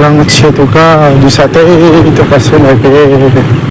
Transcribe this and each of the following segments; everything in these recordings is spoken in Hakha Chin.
Lang a chia tuk ah dusa te tuk a si lai ve.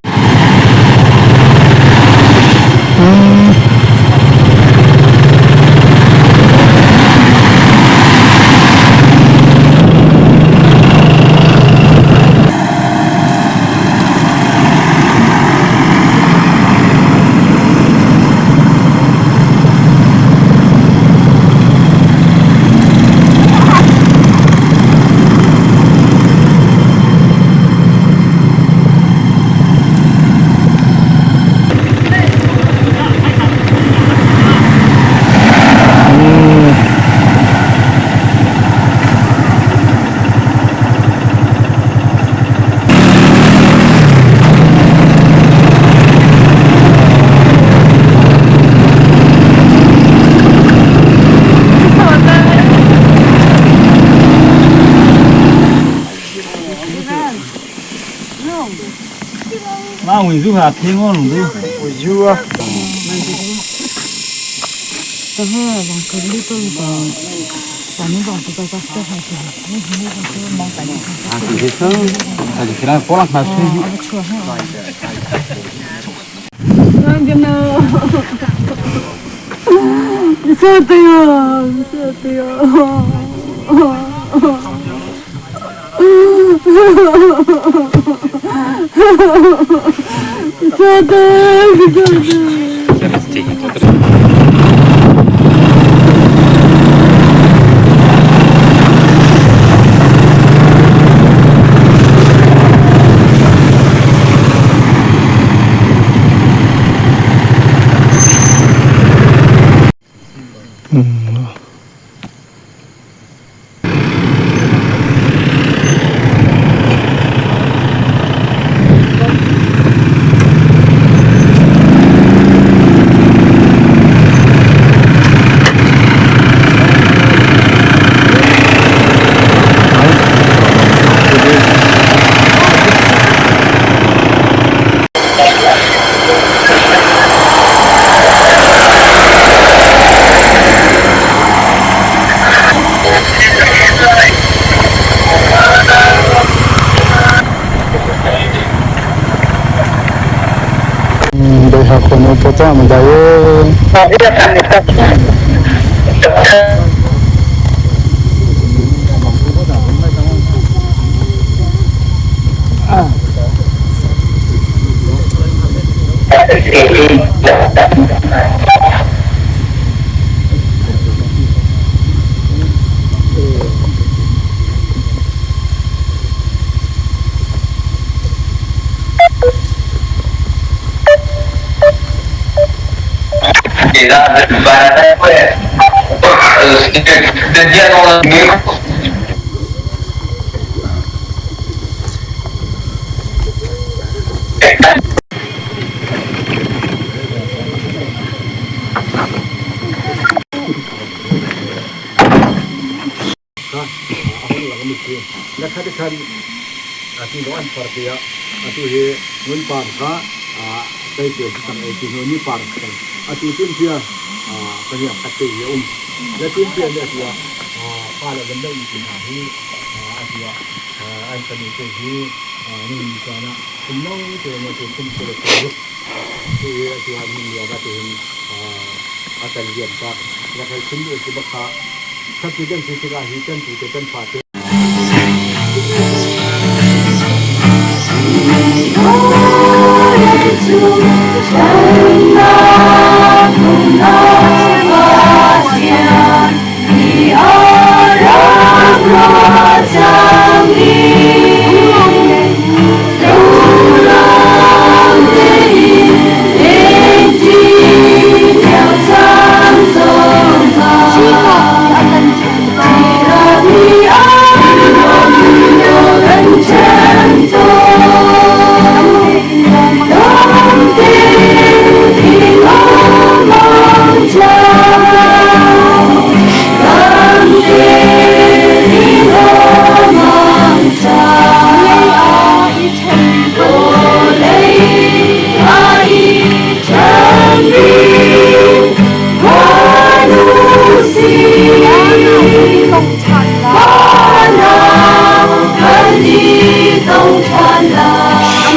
tong ṭhan lai.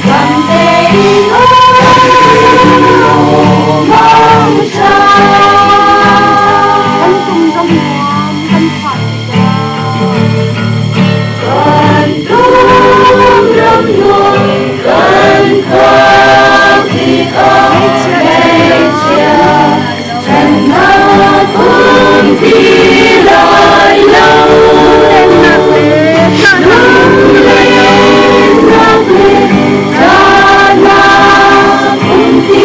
Dam tein um mang ṭha. Kan tum ram nuam kan phan tikah. Kan tum ram nuam kan phak tikah ngaihchia ṭhatnak um ti lai lo. Lunglennak le ṭahnak um ti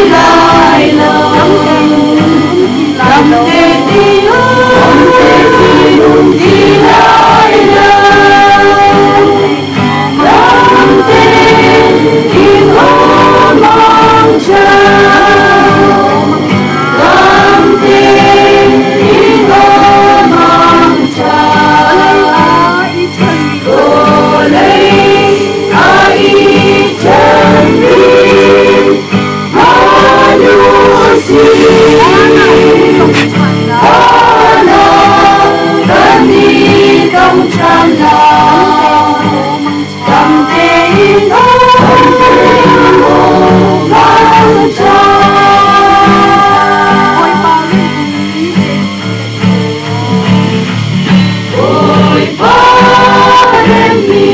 lai lo. Lunglennak le ṭahnak um ti lai lo. Dam tein um ti lai lo. Dam tein um ti lai lo. Dam tein Dam tein um mang ṭha. Dam tein um mang ṭha. Vawlei ah i ṭhenmi Vawlei ah i ṭhenmi hmanh u sih. Van ah kan i tong ṭhan lai. Van ah kan i tong ṭhan lai. Dam tein Dam tein um mang ṭha. Bawipa rinpi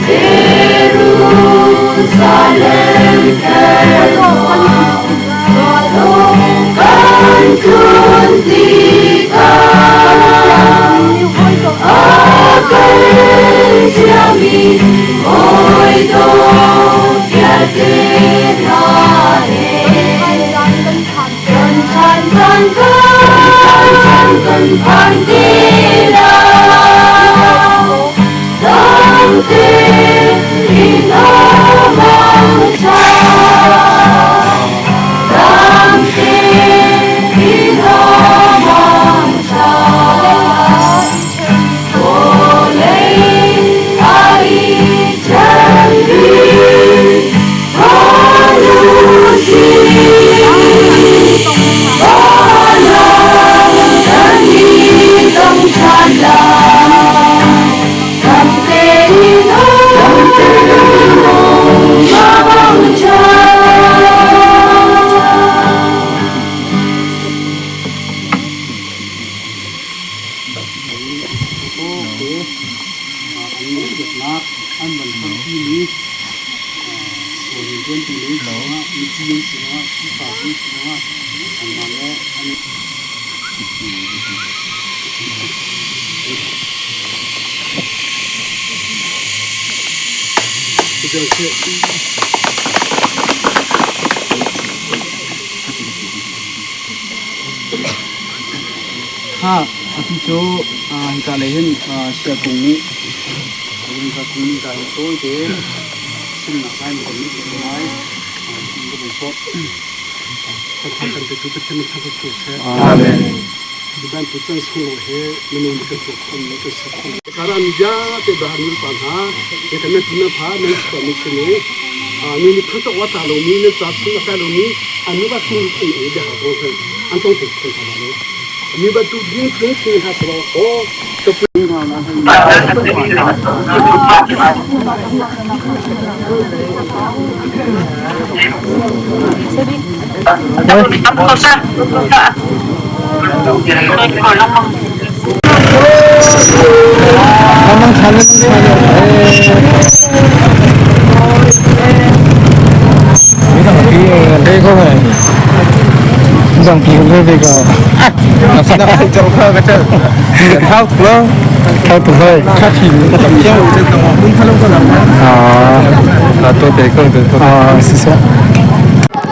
Jerusalem. Bawipa remmi Jerusalem Khuadawm kan tlun tikah. Khuadawm kan tlun tikah. A kal ciami hawi dawt A kal ciami hawi dawt vialte hna he. Kan phan caan kan phan te Kan lai. phan caan kan kan phan te lai. Dam tein mang ṭha. Dam tein mang ṭha. Vawlei ah i Vawlei ah i ṭhenmi hmanh u sih. Van ah kan i Van ah kan i tong ṭhan lai. Dam tein um mang ṭha. Kha atu cu hika lei hin Siakung nih Lungka kung nih ka hin tawi tein chimnak lai na kan nih lai ka van sawm. Pathian kan petu Pathian min thangṭhat ko seh. Amen. Hi bantuk caan sunglawi he minung nih kan tuah khawhmi kan ser khawhmi. Kara mi vialte bah nu pa hna he kan nan tun pha nan chuah mi sin i nu nih thangṭhat wa ta lomi nan ca chung a kai lomi an nu ba tung an ei bia ko khan an tong thei khun hna lo. Mi bantuk ding tlung thing hna selaw aw ka pu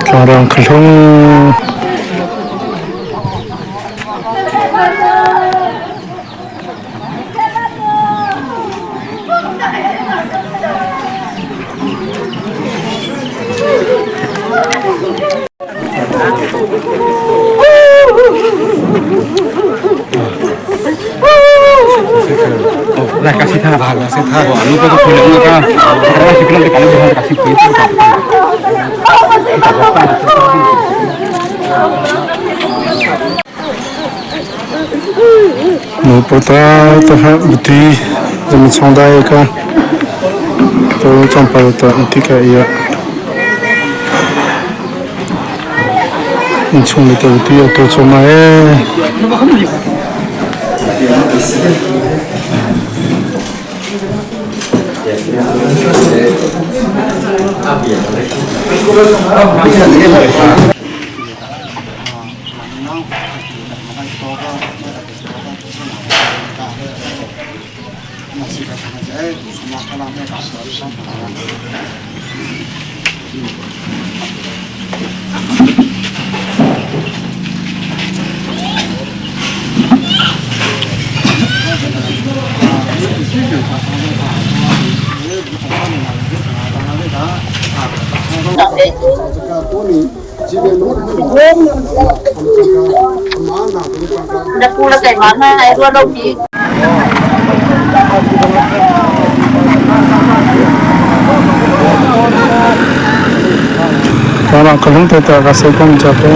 Tlangrang khahlung. Nupa ta ta ha buti Zami ka to tlawmpal ta tika iya inchung le te tu to choma e. Parang kalung te ta ka sai kom cha pe.